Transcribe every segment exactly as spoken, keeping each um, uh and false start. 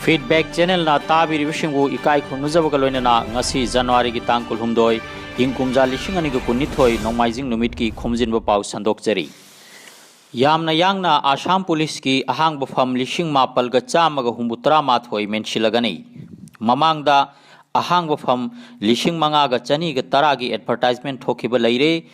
Feedback Channelꯅ ꯇꯥꯕꯤꯔꯤꯕꯁꯤꯡꯕꯨ ꯏꯀꯥꯏ ꯈꯨꯝꯅꯖꯕꯒ ꯂꯣꯏꯅꯅ ꯉꯁꯤ ꯖꯅꯋꯥꯔꯤꯒꯤ ꯇꯥꯡ ꯀꯨꯟꯍꯨꯝꯗꯣꯏ, ꯏꯪ ꯀꯨꯝꯖꯥ ꯂꯤꯁꯤꯡ ꯑꯅꯤꯒ ꯀꯨꯟꯅꯤꯊꯣꯏ, ꯅꯣꯡꯃꯥꯏꯖꯤꯡ ꯅꯨꯃꯤꯠꯀꯤ ꯈꯣꯝꯖꯤꯟꯕ ꯄꯥꯎ ꯁꯟꯗꯣꯛꯆꯔꯤ꯫ ꯌꯥꯝꯅ ꯌꯥꯡꯅ ꯑꯥꯁꯥꯝ ꯄꯨꯂꯤꯁꯀꯤ ꯑꯍꯥꯡꯕ ꯐꯝ ꯂꯤꯁꯤꯡ ꯃꯥꯄꯜꯒ ꯆꯥꯝꯃꯒ ꯍꯨꯝꯐꯨꯇꯔꯥ ꯃꯥꯊꯣꯏ ꯃꯦꯟꯁꯤꯜꯂꯒꯅꯤ꯫ ꯃꯃꯥꯡꯗ ꯑꯍꯥꯡꯕ ꯐꯝ ꯂꯤꯁꯤꯡ ꯃꯉꯥꯒ ꯆꯅꯤꯒ ꯇꯔꯥꯒꯤ advertisement ꯊꯣꯛꯈꯤꯕ ꯂꯩꯔꯦ꯫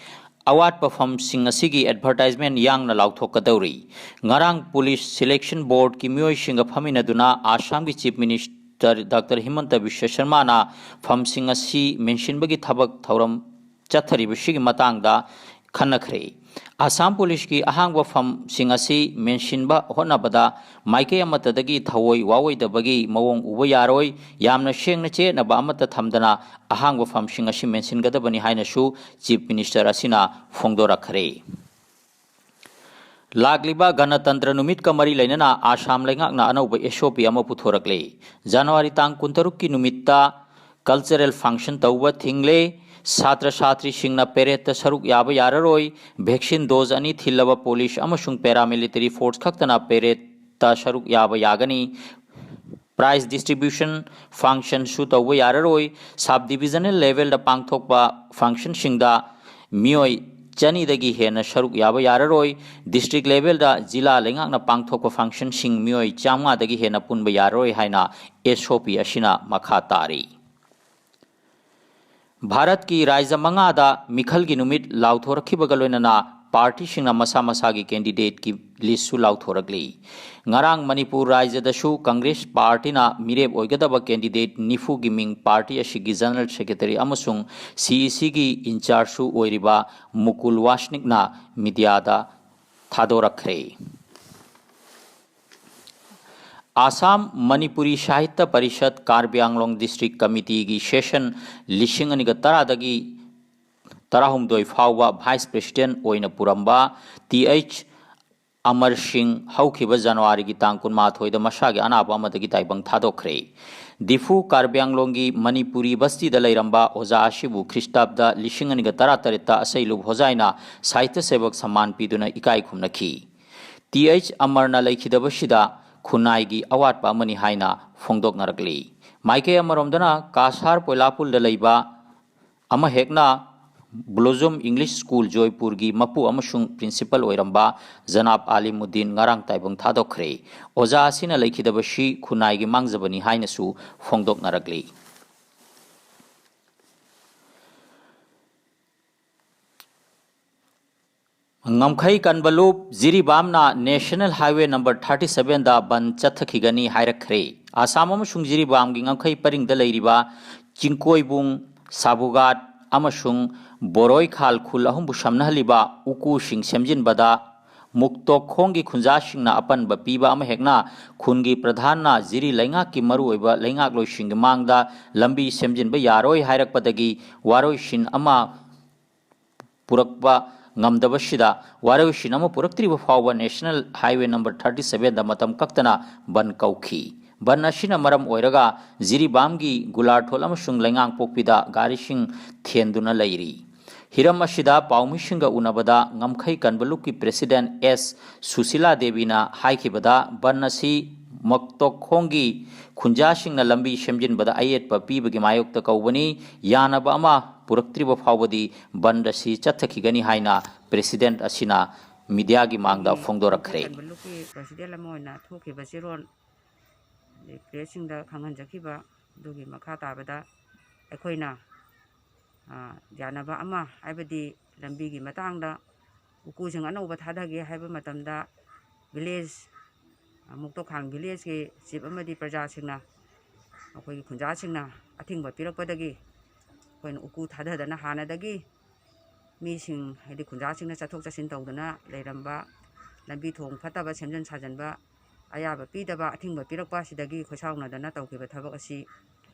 ꯑꯋꯥꯠꯄ ꯐꯝꯁꯤꯡ ꯑꯁꯤꯒꯤ advertisement ꯌꯥꯡꯅ ꯂꯥꯎꯊꯣꯛꯀꯗꯧꯔꯤ꯫ ꯉꯔꯥꯡ police selection boardꯀꯤ ꯃꯤꯑꯣꯏꯁꯤꯡꯒ ꯐꯝꯃꯤꯟꯅꯗꯨꯅ ꯑꯥꯁꯥꯝꯒꯤ Chief Minister Doctor ꯍꯤꯃꯟꯇ Visva ꯁꯔꯃꯥꯅ ꯐꯝꯁꯤꯡ ꯑꯁꯤ ꯃꯦꯟꯁꯤꯟꯕꯒꯤ ꯊꯕꯛ ꯊꯧꯔꯝ ꯆꯠꯊꯔꯤꯕꯁꯤꯒꯤ ꯃꯇꯥꯡꯗ ꯈꯟꯅꯈ꯭ꯔꯦ꯫ ꯑꯥꯁꯥꯝ ꯄꯨꯂꯤꯁꯀꯤ ꯑꯍꯥꯡꯕ ꯐꯝꯁꯤꯡ ꯑꯁꯤ ꯃꯦꯟꯁꯤꯟꯕ ꯍꯣꯠꯅꯕꯗ ꯃꯥꯏꯀꯩ ꯑꯃꯠꯇꯗꯒꯤ ꯊꯑꯣꯏ ꯋꯥꯑꯣꯏꯗꯕꯒꯤ ꯃꯑꯣꯡ ꯎꯕ ꯌꯥꯔꯣꯏ꯫ ꯌꯥꯝꯅ ꯁꯦꯡꯅ ꯆꯌꯦꯠꯅꯕ ꯑꯃꯠꯇ ꯊꯝꯗꯅ ꯑꯍꯥꯡꯕ ꯐꯝꯁꯤꯡ ꯑꯁꯤ ꯃꯦꯟꯁꯤꯟꯒꯗꯕꯅꯤ ꯍꯥꯏꯅꯁꯨ Chief Minister ꯑꯁꯤꯅ ꯐꯣꯡꯗꯣꯔꯛꯈ꯭ꯔꯦ꯫ ꯂꯥꯛꯂꯤꯕ ꯒꯅꯇꯟꯇ꯭ꯔ ꯅꯨꯃꯤꯠꯀ ꯃꯔꯤ ꯂꯩꯅꯅ ꯑꯥꯁꯥꯝ ꯂꯩꯉꯥꯛꯅ ꯑꯅꯧꯕ S O P ꯑꯃ ꯄꯨꯊꯣꯔꯛꯂꯦ꯫ ꯖꯅꯋꯥꯔꯤ ꯇꯥꯡ ꯀꯨꯟꯇꯔꯨꯛꯀꯤ ꯅꯨꯃꯤꯠꯇ cultural function ꯇꯧꯕ ꯊꯤꯡꯂꯦ꯫ ꯁꯥꯇ꯭ꯔ ꯁꯥꯇ꯭ꯔꯤꯁꯤꯡꯅ paradeꯇ ꯁꯔꯨꯛ ꯌꯥꯕ ꯌꯥꯔꯔꯣꯏ꯫ Vaccine dose ꯑꯅꯤ ꯊꯤꯜꯂꯕ ꯄꯨꯂꯤꯁ ꯑꯃꯁꯨꯡ paramilitary force ꯈꯛꯇꯅ paradeꯇ ꯁꯔꯨꯛ ꯌꯥꯕ ꯌꯥꯒꯅꯤ꯫ Prize distribution functionꯁꯨ ꯇꯧꯕ ꯌꯥꯔꯔꯣꯏ꯫ Sub divisional levelꯗ ꯄꯥꯡꯊꯣꯛꯄ functionꯁꯤꯡꯗ ꯃꯤꯑꯣꯏ ꯆꯅꯤꯗꯒꯤ ꯍꯦꯟꯅ ꯁꯔꯨꯛ ꯌꯥꯕ ꯌꯥꯔꯔꯣꯏ꯫ District levelꯗ ꯖꯤꯂꯥ ꯂꯩꯉꯥꯛꯅ ꯄꯥꯡꯊꯣꯛꯄ functionꯁꯤꯡ ꯃꯤꯑꯣꯏ ꯆꯥꯝꯃꯉꯥꯗꯒꯤ ꯍꯦꯟꯅ ꯄꯨꯟꯕ ꯌꯥꯔꯔꯣꯏ ꯍꯥꯏꯅ S O P ꯑꯁꯤꯅ ꯃꯈꯥ ꯇꯥꯔꯤ꯫ ꯚꯥꯔꯠꯀꯤ ꯔꯥꯖ꯭ꯌ ꯃꯉꯥꯗ ꯃꯤꯈꯜꯒꯤ ꯅꯨꯃꯤꯠ ꯂꯥꯎꯊꯣꯔꯛꯈꯤꯕꯒ ꯂꯣꯏꯅꯅ partyꯁꯤꯡꯅ ꯃꯁꯥ ꯃꯁꯥꯒꯤ candidateꯀꯤ listꯁꯨ ꯂꯥꯎꯊꯣꯔꯛꯂꯤ꯫ ꯉꯔꯥꯡ ꯃꯅꯤꯄꯨꯔ ꯔꯥꯖ꯭ꯌꯗꯁꯨ Congress partyꯅ ꯃꯤꯔꯦꯞ ꯑꯣꯏꯒꯗꯕ candidate ꯅꯤꯐꯨꯒꯤ ꯃꯤꯡ party ꯑꯁꯤꯒꯤ general secretary ꯑꯃꯁꯨꯡ C E Cꯒꯤ inchargeꯁꯨ ꯑꯣꯏꯔꯤꯕ ꯃꯨꯀꯨꯜ ꯋꯥꯁꯅꯤꯛꯅ mediaꯗ ꯊꯥꯗꯣꯔꯛꯈ꯭ꯔꯦ꯫ ꯑꯥꯁꯥꯝ ꯃꯅꯤꯄꯨꯔꯤ ꯁꯥꯍꯤꯇ꯭ꯌ ꯄꯔꯤꯁꯠ ꯀꯥꯔꯕꯤ ꯑꯪꯂꯣꯡ district committeeꯒꯤ session ꯂꯤꯁꯤꯡ ꯑꯅꯤꯒ ꯇꯔꯥꯗꯒꯤ ꯇꯔꯥꯍꯨꯝꯗꯣꯏ ꯐꯥꯎꯕ vice president ꯑꯣꯏꯅ ꯄꯨꯔꯝꯕ Th ꯑꯃꯔ ꯁꯤꯡ ꯍꯧꯈꯤꯕ ꯖꯅꯋꯥꯔꯤꯒꯤ ꯇꯥꯡ ꯀꯨꯟꯃꯥꯊꯣꯏꯗ ꯃꯁꯥꯒꯤ ꯑꯅꯥꯕ ꯑꯃꯗꯒꯤ ꯇꯥꯏꯕꯪ ꯊꯥꯗꯣꯛꯈ꯭ꯔꯦ꯫ ꯗꯤꯐꯨ ꯀꯥꯔꯕꯤ ꯑꯪꯂꯣꯡꯒꯤ ꯃꯅꯤꯄꯨꯔꯤ ꯕꯁꯇꯤꯗ ꯂꯩꯔꯝꯕ ꯑꯣꯖꯥ ꯑꯁꯤꯕꯨ ꯈ꯭ꯔꯤꯁꯇꯥꯕꯗ ꯂꯤꯁꯤꯡ ꯑꯅꯤꯒ ꯇꯔꯥꯇꯔꯦꯠꯇ ꯑꯁꯩꯂꯨꯞ ꯍꯣꯖꯥꯏꯅ ꯁꯥꯍꯤꯇ꯭ꯌ ꯁꯦꯕꯛ ꯁꯝꯃꯥꯟ ꯄꯤꯗꯨꯅ ꯏꯀꯥꯏ ꯈꯨꯝꯅꯈꯤ꯫ Th ꯑꯃꯔꯅ ꯂꯩꯈꯤꯗꯕꯁꯤꯗ ꯈꯨꯟꯅꯥꯏꯒꯤ ꯑꯋꯥꯠꯄ ꯑꯃꯅꯤ ꯍꯥꯏꯅ ꯐꯣꯡꯗꯣꯛꯅꯔꯛꯂꯤ꯫ ꯃꯥꯏꯀꯩ ꯑꯃꯔꯣꯝꯗꯅ ꯀꯥꯁꯥꯔ ꯄꯣꯏꯂꯥꯄꯨꯜꯗ ꯂꯩꯕ ꯑꯃꯍꯦꯛꯅ ꯕ꯭ꯂꯣꯖꯝ ꯏꯪꯂꯤꯁ ꯁ꯭ꯀꯨꯜ ꯖꯣꯏꯄꯨꯔꯒꯤ ꯃꯄꯨ ꯑꯃꯁꯨꯡ ꯄ꯭ꯔꯤꯟꯁꯤꯄꯜ ꯑꯣꯏꯔꯝꯕ ꯖꯅꯥꯕ ꯑꯥꯂꯤꯃꯨꯗꯗꯤꯟ ꯉꯔꯥꯡ ꯇꯥꯏꯕꯪ ꯊꯥꯗꯣꯛꯈ꯭ꯔꯦ꯫ ꯑꯣꯖꯥ ꯑꯁꯤꯅ ꯂꯩꯈꯤꯗꯕꯁꯤ ꯈꯨꯟꯅꯥꯏꯒꯤ ꯃꯥꯡꯖꯕꯅꯤ ꯍꯥꯏꯅꯁꯨ ꯐꯣꯡꯗꯣꯛꯅꯔꯛꯂꯤ꯫ ꯉꯝꯈꯩ ꯀꯟꯕ ꯂꯨꯞ ꯖꯤꯔꯤꯕꯥꯝꯅ National Highway number thirty seven ꯗ ꯕꯟ ꯆꯠꯊꯈꯤꯒꯅꯤ ꯍꯥꯏꯔꯛꯈ꯭ꯔꯦ꯫ ꯑꯁꯥꯝ ꯑꯃꯁꯨꯡ ꯖꯤꯔꯤꯕꯥꯝꯒꯤ ꯉꯝꯈꯩ ꯄꯔꯤꯡꯗ ꯂꯩꯔꯤꯕ ꯆꯤꯡꯀꯣꯏꯕꯨꯡ, ꯁꯥꯕꯨꯒꯥꯠ ꯑꯃꯁꯨꯡ ꯕꯣꯔꯣꯏꯈꯥꯜ ꯈꯨꯜ ꯑꯍꯨꯝꯕꯨ ꯁꯝꯅꯍꯜꯂꯤꯕ ꯎꯀꯨꯁꯤꯡ ꯁꯦꯝꯖꯤꯟꯕꯗ ꯃꯨꯛꯇꯣꯛꯈꯣꯡꯒꯤ ꯈꯨꯟꯖꯥꯁꯤꯡꯅ ꯑꯄꯟꯕ ꯄꯤꯕ ꯑꯃꯍꯦꯛꯅ ꯈꯨꯟꯒꯤ ꯄ꯭ꯔꯙꯥꯟꯅ ꯖꯤꯔꯤ ꯂꯩꯉꯥꯛꯀꯤ ꯃꯔꯨꯑꯣꯏꯕ ꯂꯩꯉꯥꯛꯂꯣꯏꯁꯤꯡꯒꯤ ꯃꯥꯡꯗ ꯂꯝꯕꯤ ꯁꯦꯝꯖꯤꯟꯕ ꯌꯥꯔꯣꯏ ꯍꯥꯏꯔꯛꯄꯗꯒꯤ ꯋꯥꯔꯣꯏꯁꯤꯟ ꯑꯃ ꯄꯨꯔꯛꯄ ꯉꯝꯗꯕꯁꯤꯗ ꯋꯥꯔꯣꯏꯁꯤꯟ ꯑꯃ ꯄꯨꯔꯛꯇ꯭ꯔꯤꯕ ꯐꯥꯎꯕ National Highway number thirty seven ꯗ ꯃꯇꯝ ꯀꯛꯇꯅ ꯕꯟ ꯀꯧꯈꯤ꯫ ꯕꯟ ꯑꯁꯤꯅ ꯃꯔꯝ ꯑꯣꯏꯔꯒ ꯖꯤꯔꯤꯕꯥꯝꯒꯤ ꯒꯨꯂꯥꯔꯊꯣꯜ ꯑꯃꯁꯨꯡ ꯂꯩꯉꯥꯡꯄꯣꯛꯄꯤꯗ ꯒꯥꯔꯤꯁꯤꯡ ꯊꯦꯟꯗꯨꯅ ꯂꯩꯔꯤ꯫ ꯍꯤꯔꯝ ꯑꯁꯤꯗ ꯄꯥꯎꯃꯤꯁꯤꯡꯒ ꯎꯅꯕꯗ ꯉꯝꯈꯩ ꯀꯟꯕ ꯂꯨꯞꯀꯤ President ꯑꯦꯁ ꯁꯨꯁꯤꯂꯥ ꯗꯦꯕꯤꯅ ꯍꯥꯏꯈꯤꯕꯗ, ꯕꯟ ꯑꯁꯤ ꯃꯛꯇꯣꯛꯈꯣꯡꯒꯤ ꯈꯨꯟꯖꯥꯁꯤꯡꯅ ꯂꯝꯕꯤ ꯁꯦꯝꯖꯤꯟꯕꯗ ꯑꯌꯦꯠꯄ ꯄꯤꯕꯒꯤ ꯃꯥꯌꯣꯛꯇ ꯀꯧꯕꯅꯤ, ꯌꯥꯅꯕ ꯑꯃ ꯄꯨꯔꯛꯇ꯭ꯔꯤꯕ ꯐꯥꯎꯕꯗꯤ ꯕꯟ ꯑꯁꯤ ꯆꯠꯊꯈꯤꯒꯅꯤ ꯍꯥꯏꯅ President ꯑꯁꯤꯅ ꯃꯤꯗꯤꯌꯥꯒꯤ ꯃꯥꯡꯗ ꯐꯣꯡꯗꯣꯔꯛꯈ꯭ꯔꯦ꯫ ꯀꯟꯕ ꯂꯨꯞꯀꯤ President ꯑꯃ ꯑꯣꯏꯅ ꯊꯣꯛꯈꯤꯕ ꯆꯦꯔꯣꯜ ꯑꯗꯩ ꯄ꯭ꯔꯦꯁꯁꯤꯡꯗ ꯈꯪꯍꯟꯖꯈꯤꯕ ꯑꯗꯨꯒꯤ ꯃꯈꯥ ꯇꯥꯕꯗ ꯑꯩꯈꯣꯏꯅ, ꯑ, ꯌꯥꯅꯕ ꯑꯃ, ꯍꯥꯏꯕꯗꯤ ꯂꯝꯕꯤꯒꯤ ꯃꯇꯥꯡꯗ ꯎꯀꯨꯁꯤꯡ ꯑꯅꯧꯕ ꯊꯥꯗꯒꯦ ꯍꯥꯏꯕ ꯃꯇꯝꯗ village, ꯑ, ꯃꯨꯛꯇꯣꯈꯥꯡ villageꯀꯤ chief ꯑꯃꯗꯤ ꯄ꯭ꯔꯖꯥꯁꯤꯡꯅ, ꯑꯩꯈꯣꯏꯒꯤ ꯈꯨꯟꯖꯥꯁꯤꯡꯅ ꯑꯊꯤꯡꯕ ꯄꯤꯔꯛꯄꯗꯒꯤ ꯑꯩꯈꯣꯏꯅ ꯎꯀꯨ ꯊꯥꯗꯗꯅ ꯍꯥꯟꯅꯗꯒꯤ ꯃꯤꯁꯤꯡ, ꯍꯥꯏꯗꯤ ꯈꯨꯟꯖꯥꯁꯤꯡꯅ ꯆꯠꯊꯣꯛ ꯆꯠꯁꯤꯟ ꯇꯧꯗꯅ ꯂꯩꯔꯝꯕ, ꯂꯝꯕꯤ ꯊꯣꯡ ꯐꯠꯇꯕ ꯁꯦꯝꯖꯤꯟ ꯁꯥꯖꯤꯟꯕ ꯑꯌꯥꯕ ꯄꯤꯗꯕ, ꯑꯊꯤꯡꯕ ꯄꯤꯔꯛꯄ ꯑꯁꯤꯗꯒꯤ ꯈꯣꯏꯁꯥꯎꯅꯗꯅ ꯇꯧꯈꯤꯕ ꯊꯕꯛ ꯑꯁꯤ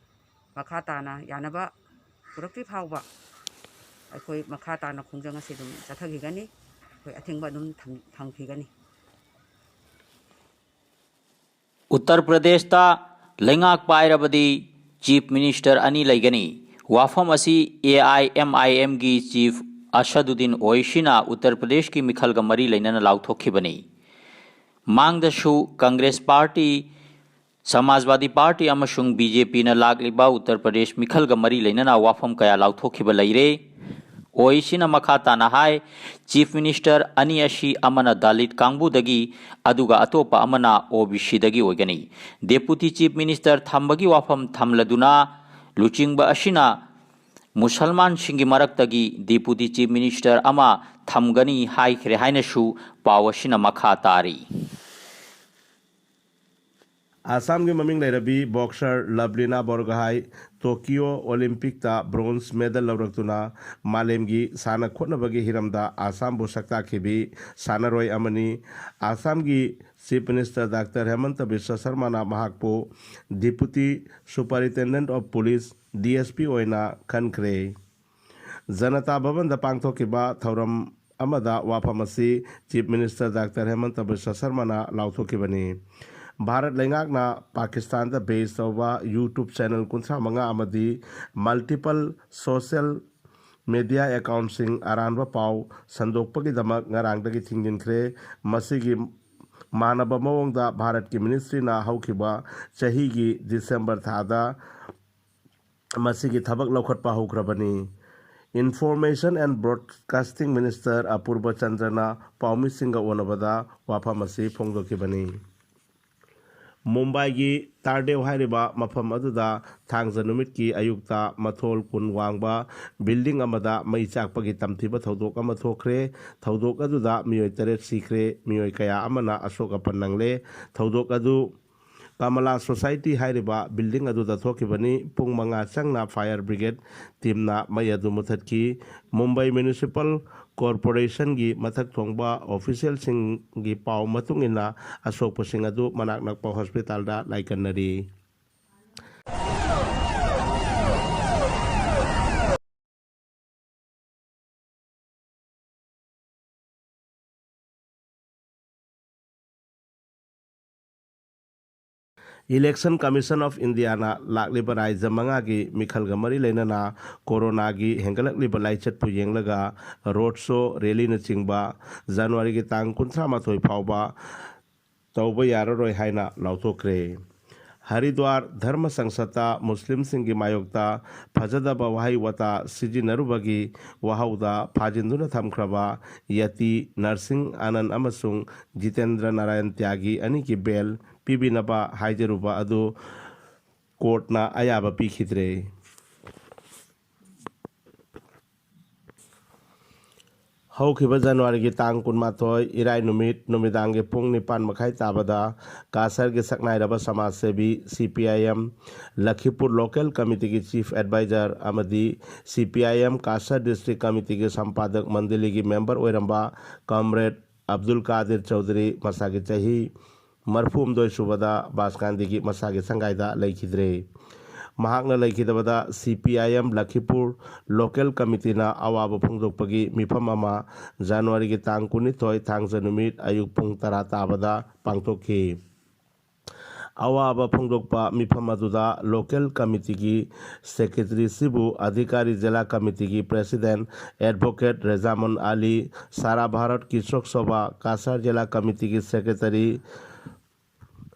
ꯃꯈꯥ ꯇꯥꯅ ꯌꯥꯅꯕ ꯄꯨꯔꯛꯇ꯭ꯔꯤ ꯐꯥꯎꯕ ꯑꯩꯈꯣꯏ ꯃꯈꯥ ꯇꯥꯅ ꯈꯣꯡꯖꯪ ꯑꯁꯤ ꯑꯗꯨꯝ ꯆꯠꯊꯈꯤꯒꯅꯤ꯫ ꯑꯩꯈꯣꯏ ꯑꯊꯤꯡꯕ ꯑꯗꯨꯝ ꯊꯝ-, ꯊꯝꯈꯤꯒꯅꯤ꯫ ꯎꯠꯇꯔ ꯄ꯭ꯔꯗꯦꯁꯇ ꯂꯩꯉꯥꯛ ꯄꯥꯏꯔꯕꯗꯤ Chief Minister ꯑꯅꯤ ꯂꯩꯒꯅꯤ꯫ ꯋꯥꯐꯝ ꯑꯁꯤ ꯑꯦ ꯑꯥꯏ ꯑꯦꯝ ꯑꯥꯏ ꯑꯦꯝꯒꯤ chief ꯑꯁꯗꯨꯗꯤꯟ ꯑꯣꯏꯁꯤꯅ ꯎꯠꯇꯔ ꯄ꯭ꯔꯗꯦꯁꯀꯤ ꯃꯤꯈꯜꯒ ꯃꯔꯤ ꯂꯩꯅꯅ ꯂꯥꯎꯊꯣꯛꯈꯤꯕꯅꯤ꯫ ꯃꯥꯡꯗꯁꯨ ꯀꯪꯒ꯭ꯔꯦꯁ ꯄꯥꯔꯇꯤ, ꯁꯃꯥꯖꯋꯥꯗꯤ ꯄꯥꯔꯇꯤ ꯑꯃꯁꯨꯡ ꯕꯤ ꯖꯦ ꯄꯤꯅ ꯂꯥꯛꯂꯤꯕ ꯎꯠꯇꯔ ꯄ꯭ꯔꯗꯦꯁ ꯃꯤꯈꯜꯒ ꯃꯔꯤ ꯂꯩꯅꯅ ꯋꯥꯐꯝ ꯀꯌꯥ ꯂꯥꯎꯊꯣꯛꯈꯤꯕ ꯂꯩꯔꯦ꯫ ꯑꯣ ꯑꯦ ꯁꯤꯅ ꯃꯈꯥ ꯇꯥꯅ ꯍꯥꯏ, ꯆꯤꯐ ꯃꯤꯅꯤꯁꯇꯔ ꯑꯅꯤ ꯑꯁꯤ ꯑꯃꯅ ꯗꯂꯤꯠ ꯀꯥꯡꯕꯨꯗꯒꯤ, ꯑꯗꯨꯒ ꯑꯇꯣꯞꯄ ꯑꯃꯅ ꯑꯣ ꯕꯤ ꯁꯤꯗꯒꯤ ꯑꯣꯏꯒꯅꯤ꯫ ꯗꯦꯄꯨꯇꯤ ꯆꯤꯐ ꯃꯤꯅꯤꯁꯇꯔ ꯊꯝꯕꯒꯤ ꯋꯥꯐꯝ ꯊꯝꯂꯗꯨꯅ, ꯂꯨꯆꯤꯡꯕ ꯑꯁꯤꯅ ꯃꯨꯁꯜꯃꯥꯟꯁꯤꯡꯒꯤ ꯃꯔꯛꯇꯒꯤ ꯗꯦꯄꯨꯇꯤ ꯆꯤꯐ ꯃꯤꯅꯤꯁꯇꯔ ꯑꯃ ꯊꯝꯒꯅꯤ ꯍꯥꯏꯈ꯭ꯔꯦ ꯍꯥꯏꯅꯁꯨ ꯄꯥꯎ ꯑꯁꯤꯅ ꯃꯈꯥ ꯇꯥꯔꯤ꯫ ꯑꯁꯥꯝꯒꯤ ꯃꯃꯤꯡ ꯂꯩꯔꯕꯤ ꯕꯣꯛꯁꯔ ꯂꯕ꯭ꯂꯤꯅꯥ ꯕꯣꯔꯒꯣꯍꯥꯏ ꯇꯣꯀꯤꯌꯣ ꯑꯣꯂꯤꯝꯄꯤꯛꯇ ꯕ꯭ꯔꯣꯟꯖ ꯃꯦꯗꯜ ꯂꯧꯔꯛꯇꯨꯅ ꯃꯥꯂꯦꯝꯒꯤ ꯁꯥꯟꯅ ꯈꯣꯠꯅꯕꯒꯤ ꯍꯤꯔꯝꯗ ꯑꯁꯥꯝꯕꯨ ꯁꯛ ꯇꯥꯛꯈꯤꯕꯤ ꯁꯥꯟꯅꯔꯣꯏ ꯑꯃꯅꯤ꯫ ꯑꯁꯥꯝꯒꯤ ꯆꯤꯐ ꯃꯤꯅꯤꯁꯇꯔ ꯗꯥꯛꯇꯔ ꯍꯦꯃꯟꯇ ꯕꯤꯁ꯭ꯋ ꯁꯔꯃꯅ ꯃꯍꯥꯛꯄꯨ deputy superintendent of police, D S P, ꯑꯣꯏꯅ ꯈꯟꯈ꯭ꯔꯦ꯫ ꯖꯅꯇꯥ ꯚꯕꯟꯗ ꯄꯥꯡꯊꯣꯛꯈꯤꯕ ꯊꯧꯔꯝ ꯑꯃꯗ ꯋꯥꯐꯝ ꯑꯁꯤ chief minister doctor ꯍꯦꯃꯟꯇ Visva ꯁꯔꯃꯅ ꯂꯥꯎꯊꯣꯛꯈꯤꯕꯅꯤ꯫ Bharat ꯂꯩꯉꯥꯛꯅ ꯄꯥꯀꯤꯁꯇꯥꯟꯗ ꯕꯦꯁ ꯇꯧꯕ YouTube ꯆꯦꯅꯦꯜ ꯀꯨꯟꯊ꯭ꯔꯥ ꯃꯉꯥ ꯑꯃꯗꯤ ꯃꯜꯇꯤꯄꯜ ꯁꯣꯁꯦꯜ ꯃꯦꯗꯤꯌꯥ ꯑꯦꯀꯥꯎꯟꯁꯤꯡ ꯑꯔꯥꯟꯕ ꯄꯥꯎ ꯁꯟꯗꯣꯛꯄꯒꯤꯗꯃꯛ ꯉꯔꯥꯡꯗꯒꯤ ꯊꯤꯡꯖꯤꯟꯈ꯭ꯔꯦ꯫ ꯃꯁꯤꯒꯤ ꯃꯥꯟꯅꯕ ꯃꯑꯣꯡꯗ ꯚꯥꯔꯠꯀꯤ ꯃꯤꯅꯤꯁꯇ꯭ꯔꯤꯅ ꯍꯧꯈꯤꯕ ꯆꯍꯤꯒꯤ ꯗꯤꯁꯦꯝꯕꯔ ꯊꯥꯗ ꯃꯁꯤꯒꯤ ꯊꯕꯛ ꯂꯧꯈꯠꯄ ꯍꯧꯈ꯭ꯔꯕꯅꯤ꯫ Information and Broadcasting Minister ꯑꯄꯨꯔꯕ ꯆꯟꯗ꯭ꯔꯅ ꯄꯥꯎꯃꯤꯁꯤꯡꯒ ꯎꯅꯕꯗ ꯋꯥꯐꯝ ꯑꯁꯤ ꯐꯣꯡꯗꯣꯛꯈꯤꯕꯅꯤ꯫ ꯃꯨꯝꯕꯥꯏꯒꯤ ꯇꯥꯔꯗꯦꯎ ꯍꯥꯏꯔꯤꯕ ꯃꯐꯝ ꯑꯗꯨꯗ ꯊꯥꯡꯖ ꯅꯨꯃꯤꯠꯀꯤ ꯑꯌꯨꯛꯇ ꯃꯊꯣꯜ ꯀꯨꯟ ꯋꯥꯡꯕ ꯕꯤꯜꯗꯤꯡ ꯑꯃꯗ ꯃꯩ ꯆꯥꯛꯄꯒꯤ ꯇꯝꯊꯤꯕ ꯊꯧꯗꯣꯛ ꯑꯃ ꯊꯣꯛꯈ꯭ꯔꯦ꯫ ꯊꯧꯗꯣꯛ ꯑꯗꯨꯗ ꯃꯤꯑꯣꯏ ꯇꯔꯦꯠ ꯁꯤꯈ꯭ꯔꯦ, ꯃꯤꯑꯣꯏ ꯀꯌꯥ ꯑꯃꯅ ꯑꯁꯣꯛ ꯑꯄꯟ ꯅꯪꯂꯦ꯫ ꯊꯧꯗꯣꯛ ꯑꯗꯨ ꯀꯃꯂꯥ ꯁꯣꯁꯥꯏꯇꯤ ꯍꯥꯏꯔꯤꯕ ꯕꯤꯜꯗꯤꯡ ꯑꯗꯨꯗ ꯊꯣꯛꯈꯤꯕꯅꯤ꯫ ꯄꯨꯡ ꯃꯉꯥ ꯆꯪꯅ ꯐꯥꯌꯔ ꯕ꯭ꯔꯤꯒꯦꯗ ꯇꯤꯝꯅ ꯃꯩ ꯑꯗꯨ ꯃꯨꯊꯠꯈꯤ꯫ ꯃꯨꯝꯕꯥꯏ ꯃ꯭ꯌꯨꯅꯤꯁꯤꯄꯥꯜ ꯀꯣꯔꯄꯣꯔꯦꯁꯟꯒꯤ ꯃꯊꯛ ꯊꯣꯡꯕ ꯑꯣꯐꯤꯁꯤꯌꯦꯜꯁꯤꯡꯒꯤ ꯄꯥꯎ ꯃꯇꯨꯡ ꯏꯟꯅ, ꯑꯁꯣꯛꯄꯁꯤꯡ ꯑꯗꯨ ꯃꯅꯥꯛ ꯅꯛꯄ ꯍꯣꯁꯄꯤꯇꯥꯜꯗ ꯂꯥꯏꯀꯠꯅꯔꯤ꯫ Election Commission of Indiaꯅ ꯂꯥꯛꯂꯤꯕ ꯔꯥꯖ꯭ꯌ ꯃꯉꯥꯒꯤ ꯃꯤꯈꯜꯒ ꯃꯔꯤ ꯂꯩꯅꯅ ꯀꯣꯔꯣꯅꯥꯒꯤ ꯍꯦꯟꯒꯠꯂꯛꯂꯤꯕ ꯂꯥꯏꯆꯠꯄꯨ ꯌꯦꯡꯂꯒ ꯔꯣꯗ ꯁꯣ, ꯔꯦꯂꯤꯅꯆꯤꯡꯕ ꯖꯅꯋꯥꯔꯤꯒꯤ ꯇꯥꯡ ꯀꯨꯟꯊ꯭ꯔꯥ ꯃꯥꯊꯣꯏ ꯐꯥꯎꯕ ꯇꯧꯕ ꯌꯥꯔꯔꯣꯏ ꯍꯥꯏꯅ ꯂꯥꯎꯊꯣꯛꯈ꯭ꯔꯦ꯫ ꯍꯔꯤꯗ꯭ꯋꯥꯔ ꯙꯔꯃ ꯁꯪꯁꯠꯇ ꯃꯨꯁꯂꯤꯝꯁꯤꯡꯒꯤ ꯃꯥꯌꯣꯛꯇ ꯐꯖꯗꯕ ꯋꯥꯍꯩ ꯋꯥꯇꯥ ꯁꯤꯖꯤꯟꯅꯔꯨꯕꯒꯤ ꯋꯥꯍꯧꯗ ꯐꯥꯖꯤꯟꯗꯨꯅ ꯊꯝꯈ꯭ꯔꯕ ꯌꯇꯤ ꯅꯔꯁꯤꯡ ꯑꯅꯟ ꯑꯃꯁꯨꯡ ꯖꯤꯇꯦꯟꯗ꯭ꯔ ꯅꯥꯔꯥꯌꯟ ꯇ꯭ꯌꯥꯒꯤ ꯑꯅꯤꯒꯤ ꯕꯦꯜ ꯄꯤꯕꯤꯅꯕ ꯍꯥꯏꯖꯔꯨꯕ ꯑꯗꯨ ꯀꯣꯔꯠꯅ ꯑꯌꯥꯕ ꯄꯤꯈꯤꯗ꯭ꯔꯦ꯫ ꯍꯧꯈꯤꯕ ꯖꯅꯋꯥꯔꯤꯒꯤ ꯇꯥꯡ ꯀꯨꯟꯃꯥꯊꯣꯏ, ꯏꯔꯥꯏ ꯅꯨꯃꯤꯠ, ꯅꯨꯃꯤꯗꯥꯡꯒꯤ ꯄꯨꯡ ꯅꯤꯄꯥꯟ ꯃꯈꯥꯏ ꯇꯥꯕꯗ ꯀꯥꯁꯔꯒꯤ ꯁꯛꯅꯥꯏꯔꯕ ꯁꯃꯥꯖꯁꯦꯕꯤ, C P I M Lakhipur local ꯀꯃꯤꯇꯤꯒꯤ ꯆꯤꯐ ꯑꯦꯗꯚꯥꯏꯖꯔ ꯑꯃꯗꯤ C P I M Cachar district ꯀꯃꯤꯇꯤꯒꯤ ꯁꯝꯄꯥꯗꯛ ꯃꯟꯗꯂꯤꯒꯤ ꯃꯦꯝꯕꯔ ꯑꯣꯏꯔꯝꯕ ꯀꯝꯔꯦꯗ ꯑꯕꯗꯨꯜ ꯀꯥꯗꯤꯔ ꯆꯧꯙꯔꯤ ꯃꯁꯥꯒꯤ ꯆꯍꯤ ꯃꯔꯤꯐꯨꯍꯨꯝꯗꯣꯏ ꯁꯨꯕꯗ ꯕꯥꯁꯀꯥꯟꯗꯤꯒꯤ ꯃꯁꯥꯒꯤ ꯁꯪꯒꯥꯏꯗ ꯂꯩꯈꯤꯗ꯭ꯔꯦ꯫ ꯃꯍꯥꯛꯅ ꯂꯩꯈꯤꯗꯕꯗ ꯁꯤ P I M Lakhipur local ꯀꯃꯤꯇꯤꯅ ꯑꯋꯥꯕ ꯐꯣꯡꯗꯣꯛꯄꯒꯤ ꯃꯤꯐꯝ ꯑꯃ ꯖꯅꯋꯥꯔꯤꯒꯤ ꯇꯥꯡ ꯀꯨꯟꯅꯤꯊꯣꯏ, ꯊꯥꯡꯖ ꯅꯨꯃꯤꯠ, ꯑꯌꯨꯛ ꯄꯨꯡ ꯇꯔꯥ ꯇꯥꯕꯗ ꯄꯥꯡꯊꯣꯛꯈꯤ꯫ ꯑꯋꯥꯕ ꯐꯣꯡꯗꯣꯛꯄ ꯃꯤꯐꯝ ꯑꯗꯨꯗ ꯂꯣꯀꯦꯜ ꯀꯃꯤꯇꯤꯒꯤ ꯁꯦꯀ꯭ꯔꯦꯇꯔꯤꯁꯤꯕꯨ ꯑꯙꯤꯀꯥꯔꯤ ꯖꯤꯂꯥ ꯀꯃꯤꯇꯤꯒꯤ ꯄ꯭ꯔꯦꯁꯤꯗꯦꯟ ꯑꯦꯗꯚꯣꯀꯦꯠ ꯔꯦꯖꯥꯃꯟ ꯑꯂꯤ, ꯁꯥꯔꯥ ꯚꯥꯔꯠ ꯀꯤꯁꯣꯛ ꯁꯣꯚꯥ ꯀꯥꯁꯥꯔ ꯖꯤꯂꯥ ꯀꯃꯤꯇꯤꯒꯤ ꯁꯦꯀ꯭ꯔꯦꯇꯔꯤ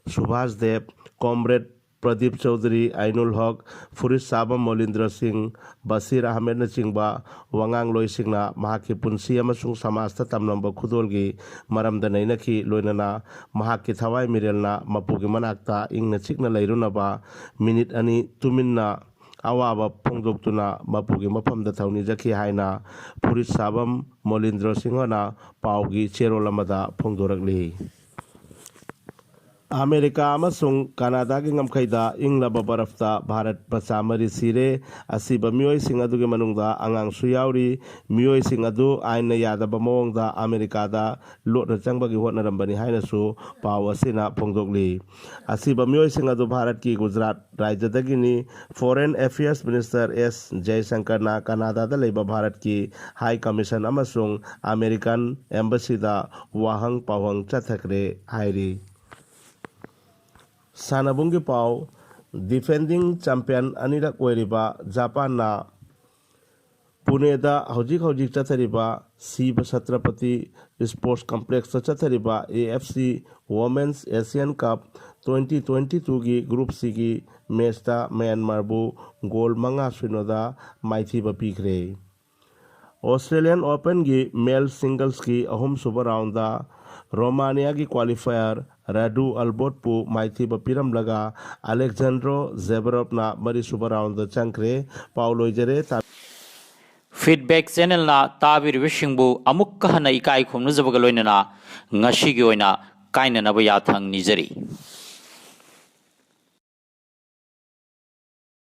ꯁꯨꯚꯥꯁ ꯗꯦꯕ, ꯀꯣꯝꯔꯦꯗ ꯄ꯭ꯔꯗꯤꯞ ꯆꯧꯙꯔꯤ, ꯑꯥꯏꯅꯨꯜ ꯍꯛ, ꯐꯨꯔꯤꯠ ꯁꯥꯕꯝ ꯃꯣꯂꯤꯟꯗ꯭ꯔ ꯁꯤꯡ, ꯕꯁꯤꯔ ꯑꯍꯃꯦꯗꯅꯆꯤꯡꯕ ꯋꯥꯉꯥꯡꯂꯣꯏꯁꯤꯡꯅ ꯃꯍꯥꯛꯀꯤ ꯄꯨꯟꯁꯤ ꯑꯃꯁꯨꯡ ꯁꯃꯥꯖꯇ ꯇꯝꯂꯝꯕ ꯈꯨꯗꯣꯜꯒꯤ ꯃꯔꯝꯗ ꯅꯩꯅꯈꯤ꯫ ꯂꯣꯏꯅꯅ ꯃꯍꯥꯛꯀꯤ ꯊꯋꯥꯏ ꯃꯤꯔꯦꯜꯅ ꯃꯄꯨꯒꯤ ꯃꯅꯥꯛꯇ ꯏꯪꯅ ꯆꯤꯛꯅ ꯂꯩꯔꯨꯅꯕ ꯃꯤꯅꯤꯠ ꯑꯅꯤ ꯇꯨꯃꯤꯟꯅ ꯑꯋꯥꯕ ꯐꯣꯡꯗꯣꯛꯇꯨꯅ ꯃꯄꯨꯒꯤ ꯃꯐꯝꯗ ꯊꯧꯅꯤꯖꯈꯤ ꯍꯥꯏꯅ ꯐꯨꯔꯤꯠ ꯁꯥꯕꯝ ꯃꯣꯂꯤꯟꯗ꯭ꯔ ꯁꯤꯡꯍꯅ ꯄꯥꯎꯒꯤ ꯆꯦꯔꯣꯜ ꯑꯃꯗ ꯐꯣꯡꯗꯣꯔꯛꯂꯤ꯫ ꯑꯃꯦꯔꯤꯀꯥ ꯑꯃꯁꯨꯡ ꯀꯅꯥꯗꯥꯒꯤ ꯉꯝꯈꯩꯗ ꯏꯪꯂꯕ ꯕꯔꯐꯇ ꯚꯥꯔꯠ ꯃꯆꯥ ꯃꯔꯤ ꯁꯤꯔꯦ꯫ ꯑꯁꯤꯕ ꯃꯤꯑꯣꯏꯁꯤꯡ ꯑꯗꯨꯒꯤ ꯃꯅꯨꯡꯗ ꯑꯉꯥꯡꯁꯨ ꯌꯥꯎꯔꯤ꯫ ꯃꯤꯑꯣꯏꯁꯤꯡ ꯑꯗꯨ ꯑꯥꯏꯟꯅ ꯌꯥꯗꯕ ꯃꯑꯣꯡꯗ ꯑꯃꯦꯔꯤꯀꯥꯗ ꯂꯣꯠꯅ ꯆꯪꯕꯒꯤ ꯍꯣꯠꯅꯔꯝꯕꯅꯤ ꯍꯥꯏꯅꯁꯨ ꯄꯥꯎ ꯑꯁꯤꯅ ꯐꯣꯡꯗꯣꯛꯂꯤ꯫ ꯑꯁꯤꯕ ꯃꯤꯑꯣꯏꯁꯤꯡ ꯑꯗꯨ ꯚꯥꯔꯠꯀꯤ ꯒꯨꯖꯔꯥꯠ ꯔꯥꯖ꯭ꯌꯗꯒꯤꯅꯤ꯫ ꯐꯣꯔꯦꯟ ꯑꯦꯐꯤꯌꯔꯁ ꯃꯤꯅꯤꯁꯇꯔ ꯑꯦꯁ ꯖꯌꯁꯪꯀꯔꯅ ꯀꯅꯥꯗꯥꯗ ꯂꯩꯕ ꯚꯥꯔꯠꯀꯤ ꯍꯥꯏ ꯀꯃꯤꯁꯟ ꯑꯃꯁꯨꯡ ꯑꯃꯦꯔꯤꯀꯥꯟ ꯑꯦꯝꯕꯁꯤꯗ ꯋꯥꯍꯪ ꯄꯥꯎꯍꯪ ꯆꯠꯊꯈ꯭ꯔꯦ ꯍꯥꯏꯔꯤ꯫ ꯁꯥꯟꯅꯕꯨꯡꯒꯤ ꯄꯥꯎ, ꯗꯤꯐꯦꯟꯗꯤꯡ ꯆꯦꯝꯄꯤꯌꯟ ꯑꯅꯤꯔꯛ ꯑꯣꯏꯔꯤꯕ ꯖꯄꯥꯟꯅ ꯄꯨꯅꯦꯗ ꯍꯧꯖꯤꯛ ꯍꯧꯖꯤꯛ ꯆꯠꯊꯔꯤꯕ ꯁꯤꯕ ꯁꯇ꯭ꯔꯄꯇꯤ ꯁ꯭ꯄꯣꯔꯠꯁ ꯀꯝꯄ꯭ꯂꯦꯛꯁꯇ ꯆꯠꯊꯔꯤꯕ AFC Women's Asian Cup twenty twenty twoꯒꯤ Group Cꯒꯤ ꯃꯦꯠꯁꯇ ꯃ꯭ꯌꯥꯟꯃꯥꯔꯕꯨ ꯒꯣꯜ ꯃꯉꯥ ꯁꯤꯅꯣꯗ ꯃꯥꯏꯊꯤꯕ ꯄꯤꯈ꯭ꯔꯦ꯫ Australian Openꯒꯤ ꯃꯦꯜ ꯁꯤꯡꯒꯜꯁꯀꯤ ꯑꯍꯨꯝꯁꯨꯕ ꯔꯥꯎꯟꯗ ꯔꯣꯃꯥꯅꯤꯌꯥꯒꯤ ꯀ꯭ꯋꯥꯂꯤꯐꯥꯌꯔ ꯔꯥꯗꯨ ꯑꯜꯕꯣꯠꯄꯨ ꯃꯥꯏꯊꯤꯕ ꯄꯤꯔꯝꯂꯒ ꯑꯂꯦꯛꯖꯥꯟꯗ꯭ꯔꯣ ꯖꯦꯕꯔꯣꯞꯅ ꯃꯔꯤꯁꯨꯕ ꯔꯥꯎꯟꯗ ꯆꯪꯈ꯭ꯔꯦ꯫ ꯄꯥꯎ ꯂꯣꯏꯖꯔꯦ꯫ ꯐꯤꯗꯕꯦꯛ ꯆꯦꯅꯦꯜꯅ ꯇꯥꯕꯤꯔꯤꯕꯁꯤꯡꯕꯨ ꯑꯃꯨꯛꯀ ꯍꯟꯅ ꯏꯀꯥꯏ ꯈꯨꯝꯅꯖꯕꯒ ꯂꯣꯏꯅꯅ ꯉꯁꯤꯒꯤ ꯑꯣꯏꯅ ꯀꯥꯏꯅꯅꯕ ꯌꯥꯊꯪ ꯅꯤꯖꯔꯤ꯫